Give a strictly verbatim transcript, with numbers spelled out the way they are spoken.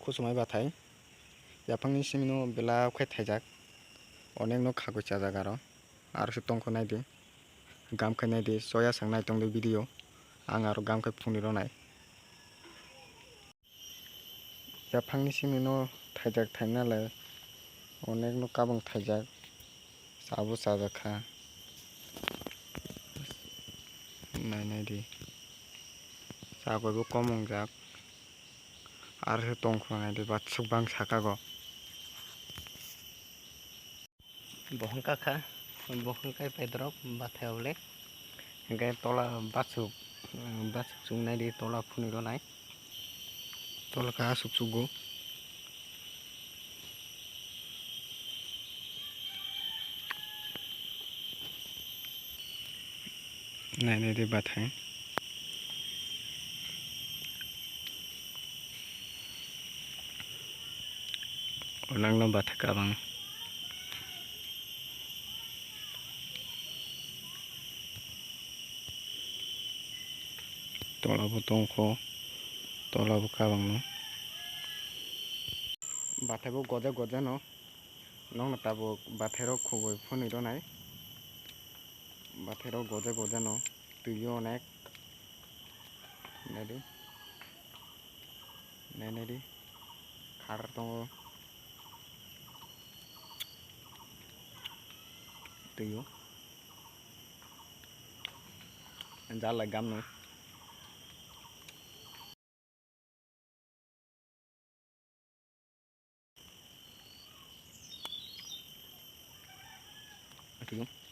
Kusumai bathai. Yaphangni simino belai khe thaijak. Onekno khagwi chajak aro. Aro se tongkho naidi. Gam khe naidi. Soya sang nai tongdi video. Ang aro gam khe phunui rwnai. Yaphangni simino thaijak thainalai. Onekno kabang thaijak. Sabo chajak kha. Nai naidi. Chagoibo kom wngjak. Aro se tongkho naidi batsuk bang sakago. Bo hwnkha kha, bo hwnkhe paidrop bathai hole. Hwnkhe tola batsuk, batsuk chungnai di tola phunui rwnai. Tola kha asuk chugo. Nai nai di bathai. Onangno bathai kabang. Tola bo tongkho, tola bo kabangno. Bathai bo goja goja no. Nokno tabuk bathai rok khugwi phunui rwnai. Bathai rok goja goja no twi o onek. Naidi. Nai naidi. Khar tongo. Twi o. Jalai gamno. Ati.